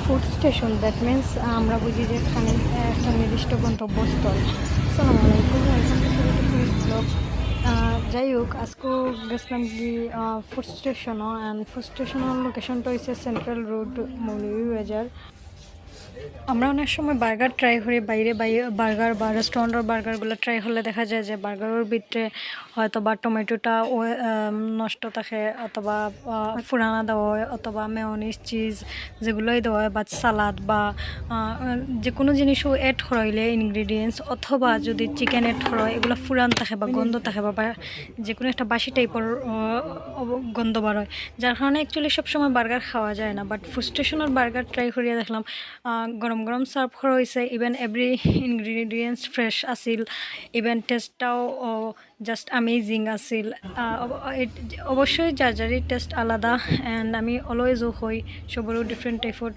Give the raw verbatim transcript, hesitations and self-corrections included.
Food station, that means আমরা বুঝি যে এখানে একটা নির্দিষ্ট গন্তব্যস্থল। আসসালামু আলাইকুম, welcome to Sylheti food blog. যাই হোক, আজকে গেছিলাম কি ফুড স্টেশনও, অ্যান্ড ফুড স্টেশনের লোকেশনটা হচ্ছে সেন্ট্রাল রোড, মৌলভীবাজার। আমরা অনেক সময় বার্গার ট্রাই করি বাইরে, বার্গার বা রেস্টুরেন্টের বার্গারগুলো ট্রাই করলে দেখা যায় যে বার্গারের ভিতরে হয়তো বা টমেটোটা নষ্ট থাকে, অথবা ফুরানা দেওয়া হয়, অথবা মেয়োনিজ, চিজ যেগুলোই দেওয়া হয়, বা সালাদ বা যে কোনো জিনিসও অ্যাড করা হইলে ইনগ্রিডিয়েন্টস, অথবা যদি চিকেন অ্যাড করা হয়, এগুলো ফুরান থাকে বা গন্ধ থাকে বা যে কোনো একটা বাসি টাইপের গন্ধ বার হয়, যার কারণে অ্যাকচুয়ালি সবসময় বার্গার খাওয়া যায় না। বাট ফুড স্টেশনের বার্গার ট্রাই করিয়া দেখলাম, গরম গরম সার্ভ করা হয়েছে, ইভেন এভরি ইনগ্রিডিয়েন্টস ফ্রেশ আছিল, ইভেন টেস্টটাও জাস্ট অ্যামেজিং আছিল। অবশ্যই যার যারই টেস্ট আলাদা, অ্যান্ড আমি অলওয়েজও হই সবরও ডিফারেন্ট টাইপের